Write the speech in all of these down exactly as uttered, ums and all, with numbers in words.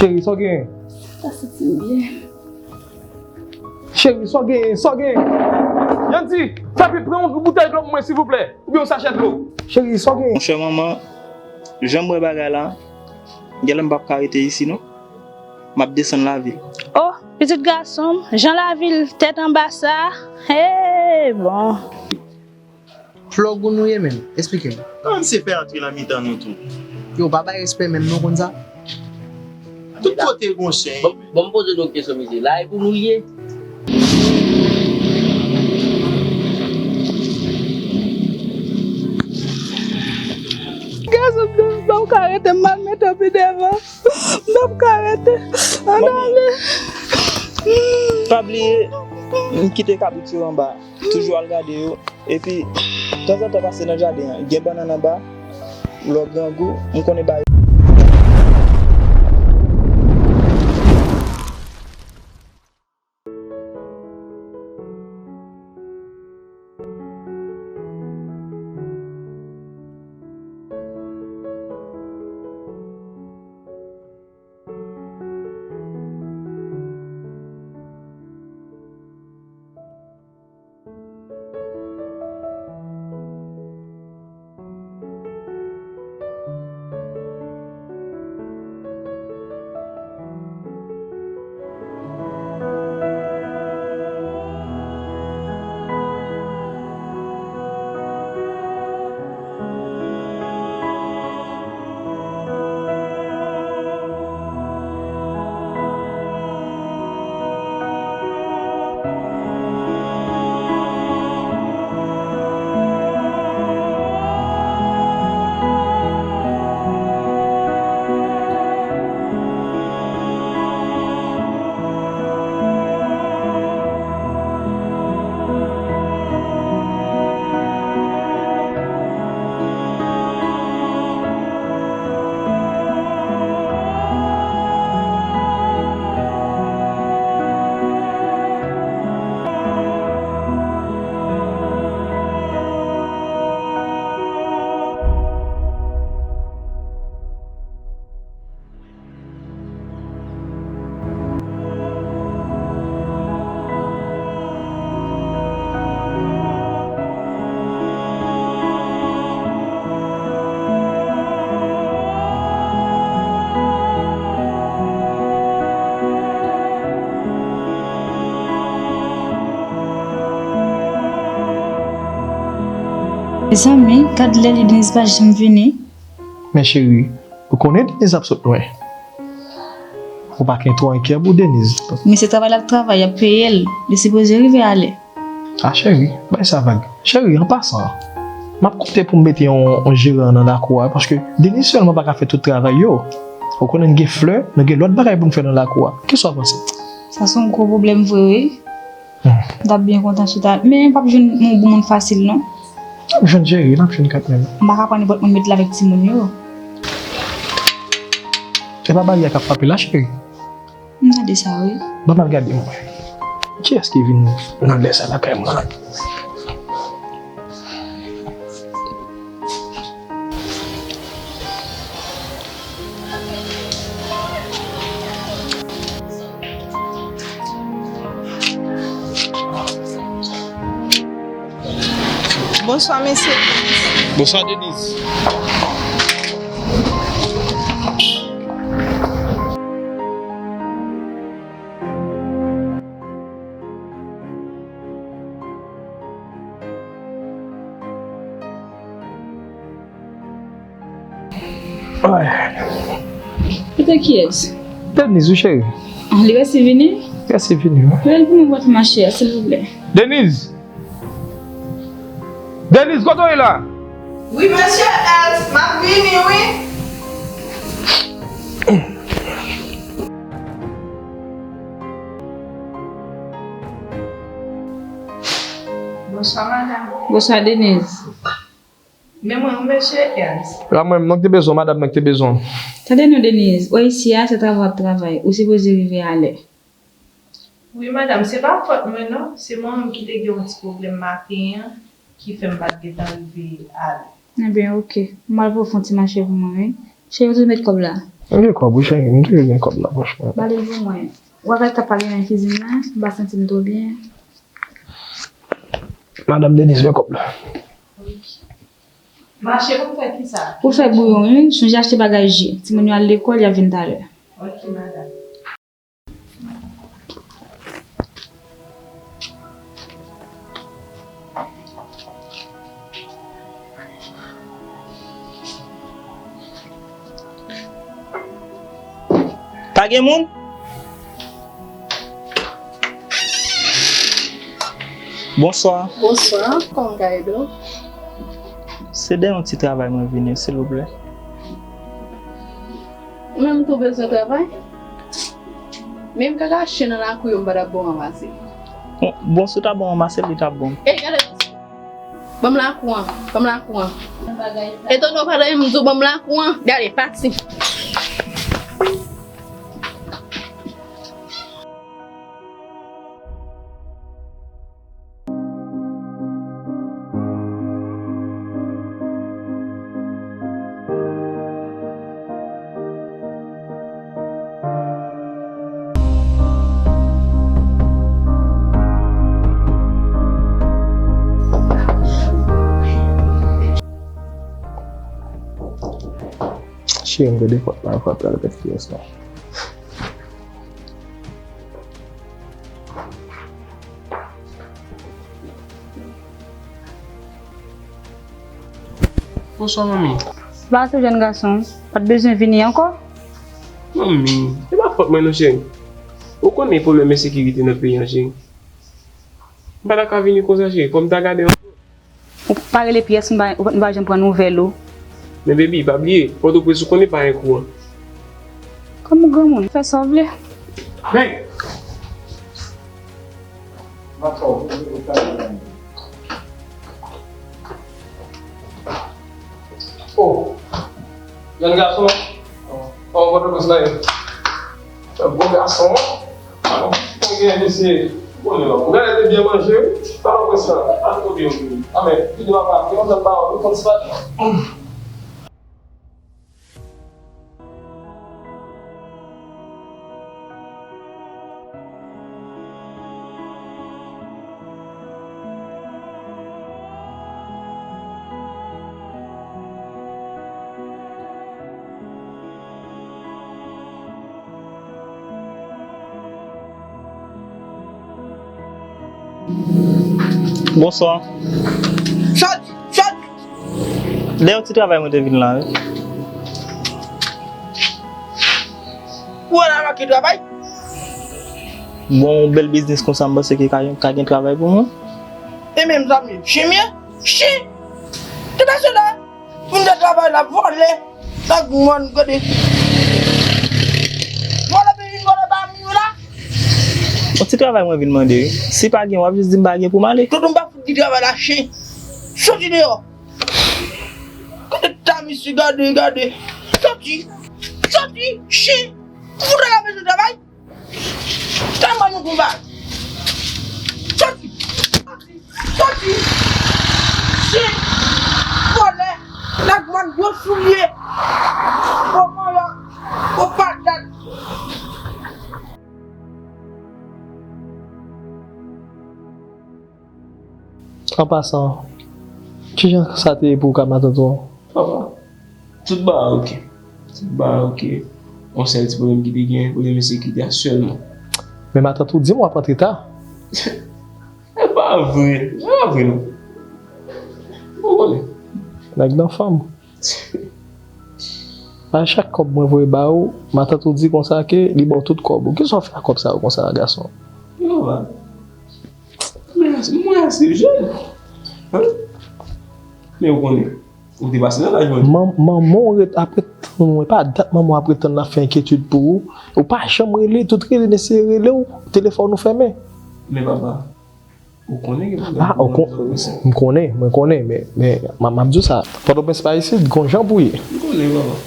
Cheri, sa w genyen? Pa santi m byen. Cheri, sa w genyen? Sa w genyen? Yandy, fè pit, pran yon boutèy dlo pou mwen, silvouplè. Oubyen yon sachè dlo. Cheri, sa w genyen? Monchè manman, jan m wè bagay la, genlè m p ap ka rete isi non. M ap desann lavil. Oh, pitit gason m, jan lavil tèt anba sa, hey, bon. Flò gou nou ye menm, esplike m. Kòman misye fè antre nan mitan nou tou? Yo, pa bay respè menm non, konn sa? Tout kote gon chen. Bon, bon, m poze nou kesyon, mesye. La e pou nou l ye? Gason m, m p ap ka rete, m al mete w pi devan. M p ap ka rete. Ann ale. Pa bliye, m kite kabrit yo anba. Toujou al gade yo. Epi, tanzantan pase nan jaden an. Gen bannann anba. Lè w grangou, m konnen ba yo. Mezanmi, gad lè li, Denise pa janm vini. Men cheri, ou konnen Denise ap sot lwen. Ou pa gen twò enkyè pou Denise. Men se travay l ap travay, y ap peye l. Li sipoze rive alè. Ah cheri, bay sa vag. Cheri, an pasan, m ap konte pou m mete yon, yon jeran nan lakou a, paske Denise sèlman pa ka fè tout travay yo. Ou konnen n gen flè, nou gen lòt bagay pou n fè nan lakou a. Kisa w panse? Sa se yon gwo pwoblèm vre wi. Hmm. M t ap byen kontan si w ta, men m p ap jwenn yon bon moun fasil non. N ap jwenn cheri, n ap jwenn kanmenm. M pa ka pran nenpòt moun mete l avèk timoun yo. E pa baryè k ap frape la cheri? M tande sa wi. Ban m al gade mwen. Kiyès ki vin nan lè sa lakay mwen la? Bonswa mesye Denise. Bonswa Denise. Ay. Kote kiyès? Denise wi cheri. Ah, li resi vini? Resi vini wi. Rele l pou mwen bwat mache a silvouplè. Denise! Denise, kote w ye la? Wi mesye Els, m ap vini wi. Bonswa madanm. Bonswa Denise. Men mwen wi mesye Els. La mwen, mwen k te bezwen w, madanm mwen k te bezwen w. Tande non Denise, ou wè isi a se travay w ap travay, ou sipoze rive alè. Wi madanm, se pa fòt mwen non, se manman m ki te gen yon ti pwoblèm maten an ki fè m pa t gentan rive alè. Ebyen oke, m al voye w fè yon ti mache pou mwen wi. Cheri, ou toujou met kòb la? M gen kòb, wi, cheri, m toujou gen kòb nan pòch mwen. Ba li pou mwen. Ou avèk ta pale nan kizin nan, m pa santi m twò byen. Madanm Deniz, men kòb la. Mache pou m fè kisa? Pou fè bouyon, wi. Sonje achte bagay je. Timoun yo al lekòl, y ap vin talè. Ok, madanm. Pa gen moun? Bonswa. Bonswa, kòman w ka ede w? Se de yon ti travay mwen vini, silvouplè. Ou menm tou bezwen travay? Men m ka kache nan lakou yo, m pa t ap bon ranmase. Bon, bon, si w ta bon ranmase, li t ap bon. Ey, gade! Ban m lakou an, ban m lakou an. Etone w pa tande m di w ban m lakou an? Gade, pati. Cheri m, gade pòt la, pral pèt pyès la. Bonswa, manmi. Sa pa sou jèn gason, pa t bezwen vini ankò? Manmi, se pa fòt mwen non, cheri. Ou konnen pwoblèm ensekirite nan peyi an, cheri. M pa ta ka vini konsa, cheri. Fò m ta gade yon Ou pa rele pyès, m pa, m pa janm pran nouvèl ou. Men baby, pa bliye, Pòtoprens ou konnen pa gen kouran. Kòm ou granmoun, fè sa w vle. Hey! Oh! Jèn gason. Oh, Pòtoprens la ye. Bon gason. Mwen gen mesye. Ou konnen non. Ou gade te byen manje, wi. Pa nan pwen sa. Pa twò byen, wi. Amèn. Ki dwa pa, ki kontan pa, wi, konn sa. Bonswa. Sòti, sòti. De yon ti travay mwen te vin la, wi. Ou wè la manke travay? Bon, yon bèl biznis konsa, m panse ke ka, ka gen travay pou mwen. E men, mezanmi, chimye, chi! Tout aswè la, moun te travay la, vòlè, la gwann, gade. Vòlè, vin vòlè ba moun yo la. Yon ti travay mwen vin mande, wi. Si pa gen, w ap jis di m pa gen pou m ale. Tout moun pa fout di travay la, chen. Sòti deyò. Gade ta misye, gade, gade. Sòti. Sòti, chen. Ou fout la bezwen travay. Tann mwen nou konba. Sòti. Sòti. Sòti. Chen. Vòlè. Lagwann gwo soulye. Gwo manyòk. Gwo patat. An pasan, kijan sa te ye pou ou ka matant ou an? Papa, tout bagay oke. Tout bagay oke. Yon sèl ti pwoblèm ki te gen, pwoblèm ensekirite a sèlman. Men matant ou di m w ap antre ta. E pa vre, e pa vre non. Ou konnen. Nèg nan fanm. A chak kòb mwen voye ba ou, matant ou di konsa ke li ba w tout kòb ou. Kisa w fè ak kòb sa yo konsa, gason? Yo, va. Mwen ase, mwen ase jèn. Hein? Men ou konnen, ou te pase nan laj mwen. Man-, manman w ret ap ret tann ou, e pa dat manman w ap ret tann l ap fè enkyetid pou ou. Ou pa janm rele, tout rele n eseye rele w, telefòn ou fèmen. Men papa, ou konnen gen pwoblèm. Ah, ou kon-, m konnen, mwen konnen, men, men, m, m ap di w sa, Pòtoprens pa isit, gon jan pou ye. M konnen, papa.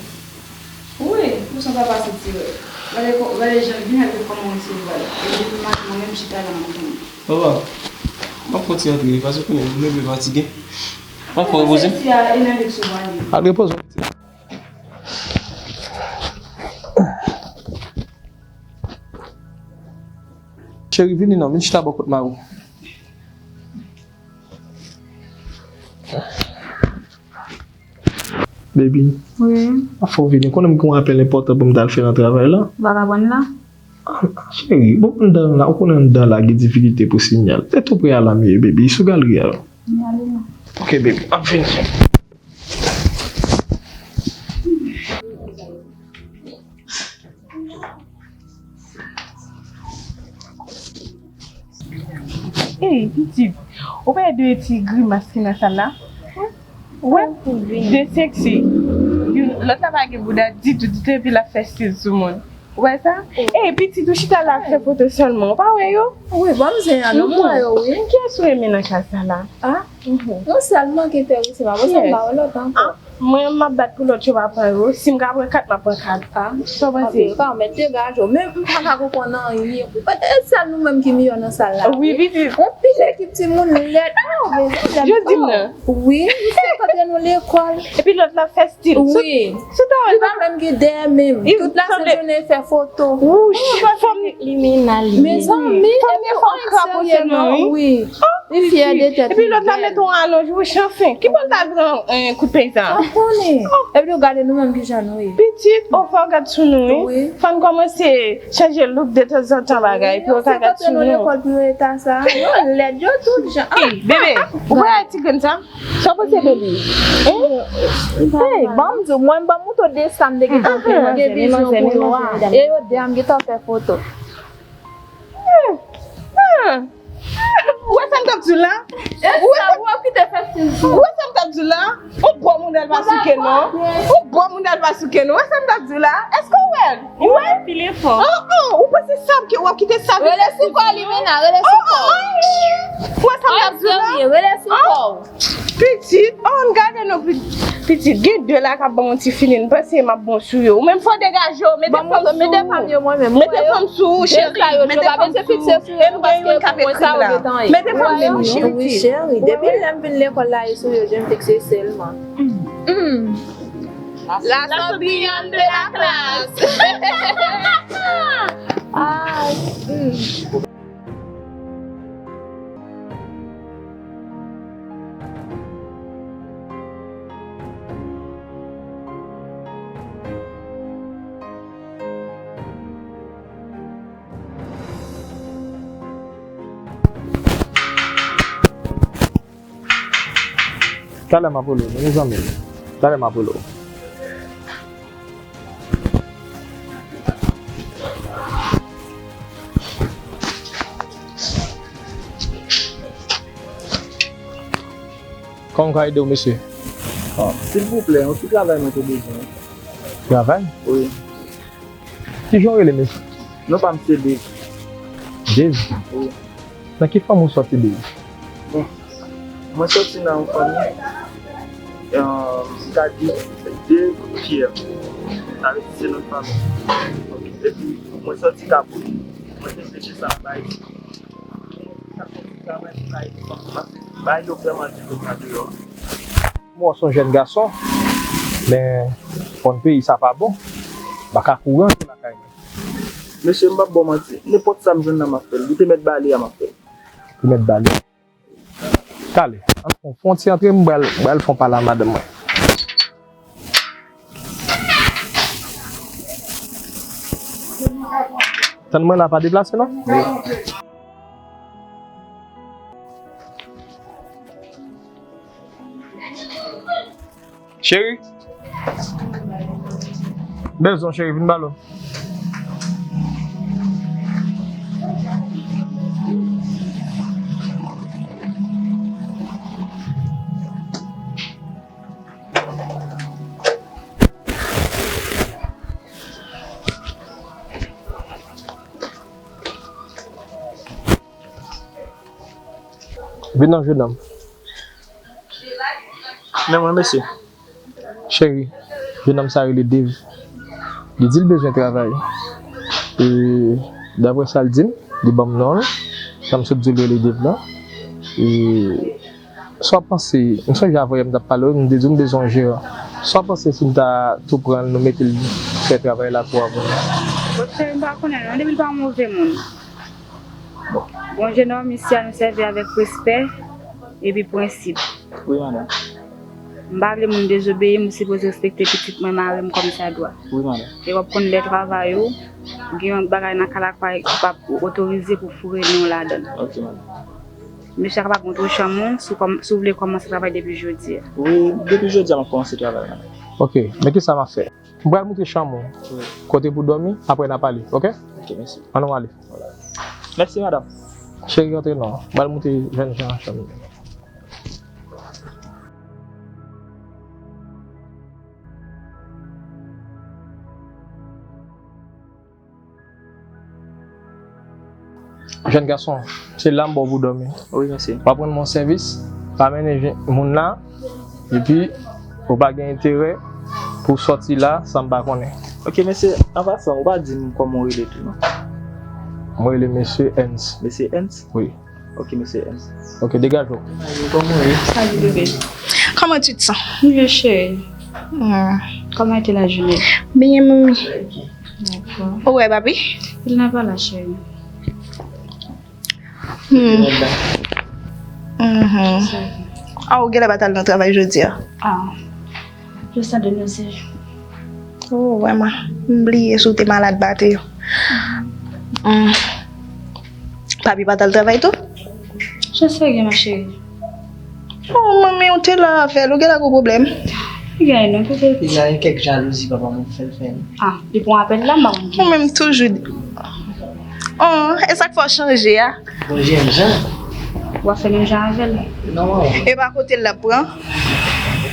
Wi, ou se yon papa sitirè. Gade kò-, gade jan, vin gade kòman w resevwa l. E depi maten, mwen menm chita la, m ap tann ou. Papa, m ap fè yon ti antre, paske ou konnen, m leve fatige. M ap fè repoze. Al repoze w, pitit. Al repoze w, pitit. Cheri, vini non, vin chita bò kot mari w. Baby, wi, a fò w vini. Konnen m gen yon apèl enpòtan pou m t al fè nan travay la. Vagabòn la? Ah, cheri, bon, anndan la, ou konnen anndan la gen difikilte pou siyal. Se tou pre a la m ye, baby, sou galri a. M ale la. Ok, baby, m ap vini. Ey, pitit, ou pa wè de ti grimas ki nan sal la? Ou wè? De seksi. Youn, lòt la pa gen bouda ditou, ditou, epi l ap fè stil sou moun. Ou wè sa? Ey, pitit, ou chita la ap fè foto sèlman. Ou pa wè yo? Wi, ban m zen an non, m wè yo, wi. Kiyès ou renmen nan kay sa la? Ah, yon sèl manke enterese m, apre sa m pa wè lòt ankò. Mwen, m ap bat pou lòt yo pa pran yo. Si m ka pran kat, m ap pran kat. Ah, sa w panse? Anpil ka, ou mèt degaje w. Men m pa ka konprann anyen. E, e sèl nou menm ki miyò nan sal la. Wi, pitit. Yon pil ekip timoun lèd. Oh, mezanmi, lèd. Jodi m nan. Wi, nou fè kote nou lekòl. Epi lòt la fè stil. Wi. Sou, sou tawèl. Li pa menm gen dèyè menm. Tout la sent jounen fè foto. Wouch, fòm. Mezanmi, fòm gen fòm krapo sèlman, wi. Li fyè de tèt li. Epi lòt la met yon alonj, wouch, anfen. Ki bò l ta pran, eh, kout peny sa? Pa konnen. Epi w gade nou menm kijan nou ye. Pitit, ou fò w gad sou nou, wi. Wi. Fò n kòmanse chanje look detanzantan bagay, epi w ka gad sou nou. Lekòl pou yo eta sa. Yo lèd, yo tout jan. Ey, bebe, ou wè ti grenn sa? Sa w panse de li? Ey, ban m di w, mwen ban m montre w de sa m te gentan fè, mwen gen vizyon pou yo a. E yo de a m gentan fè foto. Ou wè sa m t ap di w la? Ou wè sa, ou wè ki te fè stil sou. Ou wè sa m t ap di w la? Ou bò moun al pa souke non. Ou bò moun al pa souke non. Ou wè sa m t ap di w la? Èske w wè l? Ou wè? Pile fò. Oh, oh, ou panse sa ke w ap kite sa vin fè sou kò w? Rele sou kò w, Limena, rele sou kò w. Ou wè sa m t ap di w la? Serye, rele sou kò w. Pitit, oh, n gade nou pi-, pitit, gen de la k ap ban m yon ti filin, m panse m ap bon sou yo. Ou menm fò w degaje w, mete fanm sou ou. Mete fanm sou ou, cheri. Mete fanm sou ou. E m gen youn k ap ekri la. Mete fanm sou ou, cheri. Wi, cheri, depi lè m vin lekòl la, e sou yo je m fikse sèlman. La Cendrillon de la classe. Ay, hmm. Talè m ap rele w, mezanmi. Talè m ap rele w. Kòman m ka ede w, mesye? Ah, silvouplè, yon ti travay mwen te bezwen. Travay? Wi. Kijan w rele, mesye? Non pa m se Dave. Dave? Wi. Nan ki fanmi w sòti, Dave? Bon, mwen sòti nan yon fanmi, euh, m ka di Dave Pierre. Sa vle di se non fanmi. Epi, mwen sòti Kapou. Mwen te fleche sa bay. Sa fè ti travay pou ka ede fanmi pase. Bay yo vrèman di yo nan deyò. Mwen se yon jèn gason, men konn peyi sa pa bon. M pa ka kouri antre lakay mwen. Mesye, m p ap ba w manti. Nenpòt sa m jwenn nan, m ap fè l. Li te mèt ba li a, m ap fè l. Li mèt ba li. Talè, ann fè yon ti antre, m pral, pral fè yon pale a madanm mwen. Tann mwen la, pa deplase non. Cheri. Bèl zon, cheri, vin ba l. Vin non, jennonm. Men mwen, mesye. Cheri, jennonm sa rele Dave. Li di l bezwen travay. E daprè sa l di m, li ban m non l. Sa m sot di w l rele Dave la. E sa w ap panse, m sonje avanyè m t ap pale w, m te di w m bezwen yon jeran. Sa w ap panse si m ta tou pran l, nou mete l fè travay lakou a pou nou? Bon, cheri, m pa konnen non, depi l pa move moun. Bon, jenòm, isi a nou sèvi avèk respè epi prensip. Wi, madanm. M pa vle moun dezobeyi m, m sipoze respekte pitit mwen, mari m kòmsadwa. Wi, madanm. E w ap konn lè travay ou, gen yon bagay nan kay la k ap otorize pou foure nen w ladan l. Ok, madanm. Mesye a kapab montre w chanm ou, si w kòm-, si w vle kòmanse travay depi jodi a. Wi, depi jodi a m ap kòmanse travay, madanm. Ok, men kisa m ap fè? M pral montre chanm ou. Wi. Kote pou dòmi, apre n a pale, ok? Ok, mèsi. Ann nou ale. Mèsi, madanm. Cheri, rantre non. M pral montre jèn jan an chanm li. Jèn gason, se la m ba w pou dòmi. Wi, mèsi. W ap rann mwen sèvis, pa mennen je-, moun la, epi ou pa gen enterè pou w sòti la san m pa konnen. Ok, mesye, an pasan, ou pa di m kòman w rele tou, non? Mwen rele mesye Ernst. Mesye Ernst? Wi. Ok, mesye Ernst. Ok, degaje w. Kòman w ye? Salut, bébé. Comment tu te sens? Mieux, chérie. Hmm. Comment a été la journée? Bien, mamie. D'accord. Ou wè papi? Il n'est pas là, chérie. Hmm. Mhm. Ah, ou genlè pa t al nan travay jodi a? Ah, je sens de nausée. Oh, vrèman. M bliye si w te malad batri. Hmm. Papi pa t al travay tou? Je sais rien, ma chérie. Oh, manmi, ou te la avè l, ou genlè gen pwoblèm. Li genyen non, petèt. Li genyen kèk jalouzi, papa mwen fè l fè l. Ah, li pran apèl la, m pa konn ki. Ou menm toujou di. Oh, e sa k fè w chanje a? Bon, jèn jan. W ap fè menm jan avè l. Non. E pa kote l ap pran?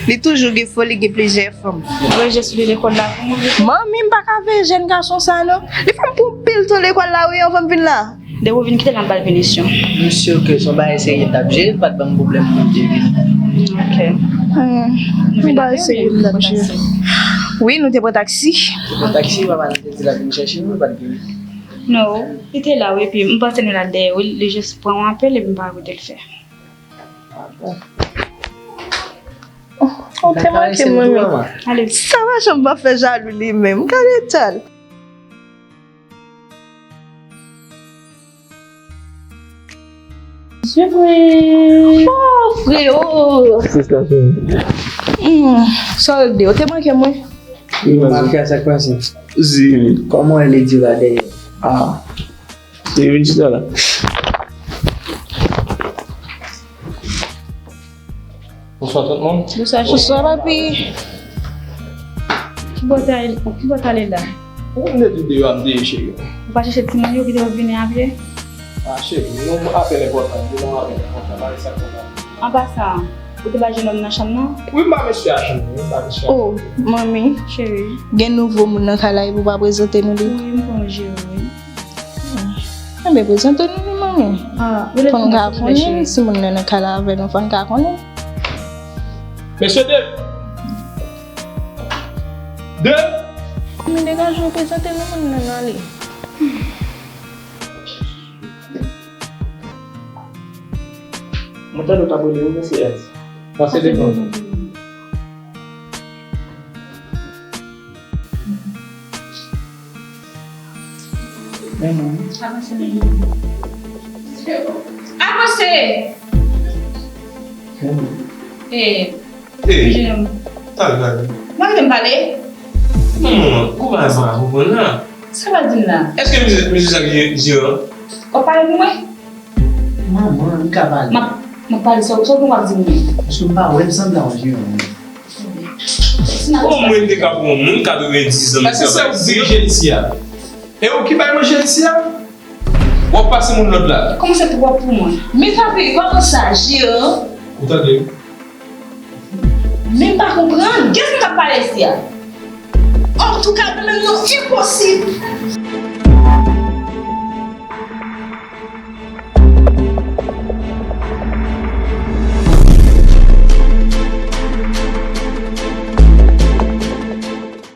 Li toujou gen foli, gen plizyè fanm. Voye je sou li lekòl la pou mwen. Manmi, m pa ka veye jèn gason sa non. Li fè m pran pil tan lekòl la, wi, anvan m vin la. Depi w vin kite l, m ap ba l pinisyon. M si ke se yon bagay serye l t ap jere, l pa t ban m pwoblèm pou m te vin. Ok. Hmm. Nou vin avè w byen? Wi, nou te pran taksi. Te pran taksi, papa nou te di l ap vin chèche nou, l pa t vini. Non, li te la, wi, epi m panse nou la dèyè, wi, li jis pran yon apèl epi m pa wè kote l fè. Ou te manke mwen menm. Ale. Sa pa janm pa fè jalou li menm. Gade eta l. Se vre. Oh, freo. Sista cheri. Hmm, sa w regle? Ou te manke mwen? Wi, mafya, sa k pase? Zi. Kòman w ledi la dèyè? Ah. Li vin chita la. Bonswa tout moun. Bonswa, cheri. Bonswa, papi. Ki bò w t ale, ki bò w t ale la? Ou konn depi deyò a m te ye, cheri. Ou pa chèche timoun yo ki te vini a pye? Ah, cheri, yon apèl enpòtan, yon apèl enpòtan, bagay sa kontan. An pasan, ou te ba jennonm nan chanm nan? Wi, m ba mesye a chanm li, wi, m ba mesye a. Oh, manmi. Cheri. Gen nouvo moun nan kay la, epi ou pa prezante nou li? Wi, m konn jere, wi. Enben, prezante nou li, manmi. Ah, fò n ka konnen si moun nan nan kay la avè nou, fò n ka konnen. Mesye Dave! Dave! Manmi, degaje w, prezante nou moun nan nan li. Mwen tande w t ap rele wi, mesye Ernst. Pase devan. Men non. Avanse, men non. Avanse! Men non. Eh, Ey, jenòm. Talè, talè. Mwen kite m pale. Non, ou pa sa konprann la. Sa w ap di m la? Èske misye, misye sa ki jeran? W ap pale pou mwen? Manman, m ka pale. M ap, m ap pale, sa, sa w ap di m? Paske m pa wè m sanble a yon jeran. Kòman mwen te ka pran yon moun katrevendis an, mesye? Èske se ou ki veye isi a? E ou ki bay manje isi a? W ap pase moun lòd la. Kòman se twòp pou mwen? Men tanpri, kòman sa, jeran? Ou tande? Men m pa konprann. Kiyès ki ap pale isi a? Antouka, nan menm non, enposib.